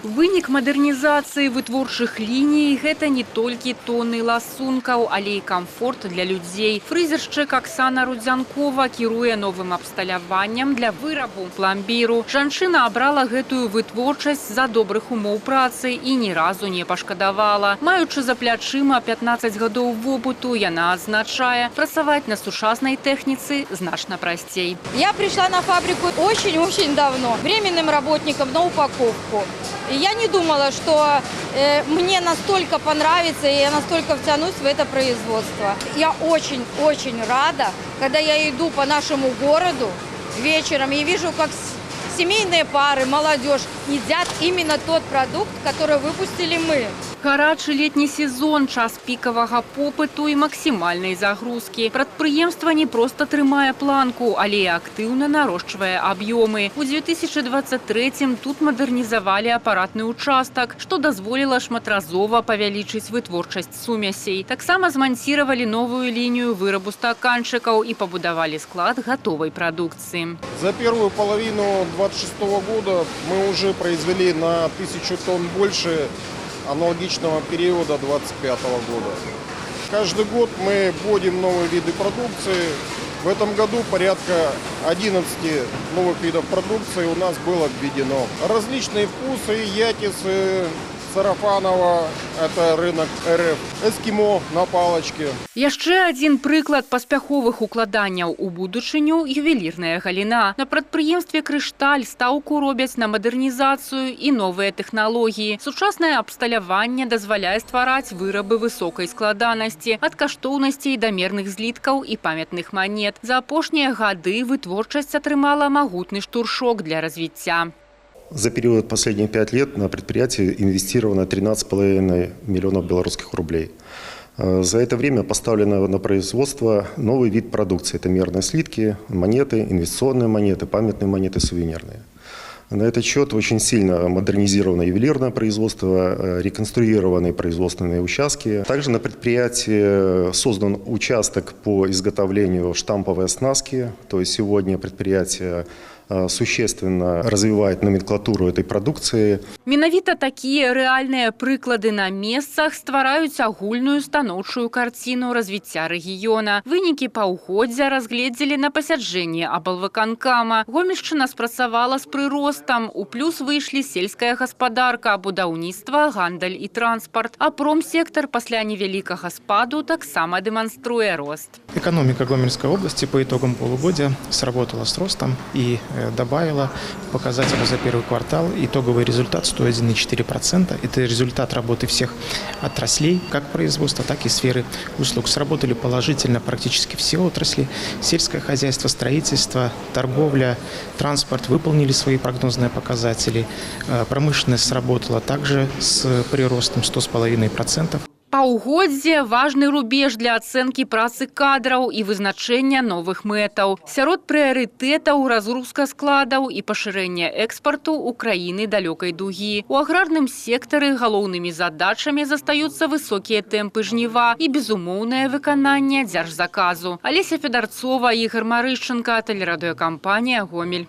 Вынік мадэрнізацыі вытворчых ліній – гэта не толькі тоны ласункаў, але і камфорт для людзей. Фрэзершчык Аксана Рудзянкова кіруе новым абсталяваннем для вырабу пламбіру. Жанчына абрала гэтую вытворчасць з-за добрых умоў працы і ні разу не пашкадавала. Маючы за плячыма 15 гадоў вопыту, яна адзначае, працаваць на сучаснай тэхніцы значна прасцей. Я пришла на фабрику очень-очень давно, временным работником на упаковку. И я не думала, что мне настолько понравится и я настолько втянусь в это производство. Я очень-очень рада, когда я иду по нашему городу вечером и вижу, как семейные пары, молодежь едят именно тот продукт, который выпустили мы. Гарачы летні сезон, час пікавага попыту і максімальнай загрузкі. Прадпрыемства не проста трымае планку, але і актыўна нарошчвае аб'ёмы. У 2023 тут мадэрнізавалі апаратны участак, што дазволіла шматразова павялічыць вытворчасць сумясей. Таксама зманціравалі новую лінію вырабу стаканчыкаў і пабудавалі склад гатовай прадукцыі. За первую половину 2026 года мы уже произвели на 1000 тонн больше аналогичного периода 2025 года. Каждый год мы вводим новые виды продукции. В этом году порядка 11 новых видов продукции у нас было введено. Различные вкусы, ятисы, Сарафаново, это рынок РФ, эскимо на палочке. Яшчэ адзін прыклад паспяховых укладанняў у будучыню – ювелірная галіна. На прадпрыемстве «Крышталь» стаўку робяць на мадэрнізацыю і новыя тэхналогіі. Сучаснае абсталяванне дазваляе ствараць вырабы высокай складанасці, ад каштоўнасцей да мерных зліткаў і памятных манет. За апошнія гады вытворчасць атрымала магутны штуршок для развіцця. За период последних 5 лет на предприятие инвестировано 13,5 миллионов белорусских рублей. За это время поставлено на производство новый вид продукции. Это мерные слитки, монеты, инвестиционные монеты, памятные монеты, сувенирные. На этот счет очень сильно модернизировано ювелирное производство, реконструированы производственные участки. Также на предприятии создан участок по изготовлению штамповой оснастки. То есть сегодня предприятие существенно развивает номенклатуру этой продукции. Менавіта такія рэальныя прыклады на месцах ствараюць агульную станоўчую карціну развіцця рэгіёна. Вынікі паўгоддзя разгледзелі на пасяджэнні аблвыканкама. Гомельшчына спрацавала з прыростам. У плюс выйшлі сельская гаспадарка, будаўніцтва, гандаль і транспарт. А промсектар пасля невялікага спаду таксама дэманструе рост. Экономика Гомельской области по итогам полугодия сработала с ростом и добавила показателю за первый квартал итоговый результат 101,4%. Это результат работы всех отраслей, как производства, так и сферы услуг. Сработали положительно практически все отрасли. Сельское хозяйство, строительство, торговля, транспорт выполнили свои прогнозные показатели. Промышленность сработала также с приростом 100,5%. Паўгоддзе – важны рубеж для ацэнкі працы кадраў і вызначэння новых мэтаў. Сярод прыярытэтаў – разгрузка складаў і пашырэнне экспарту ў краіны далёкай дугі. У аграрным сектары галоўнымі задачамі застаюцца высокія тэмпы жніва і безумоўнае выкананне дзяржзаказу. Алеся Федарцова, Ігар Марышчанка, тэлерадыёкампанія «Гомель».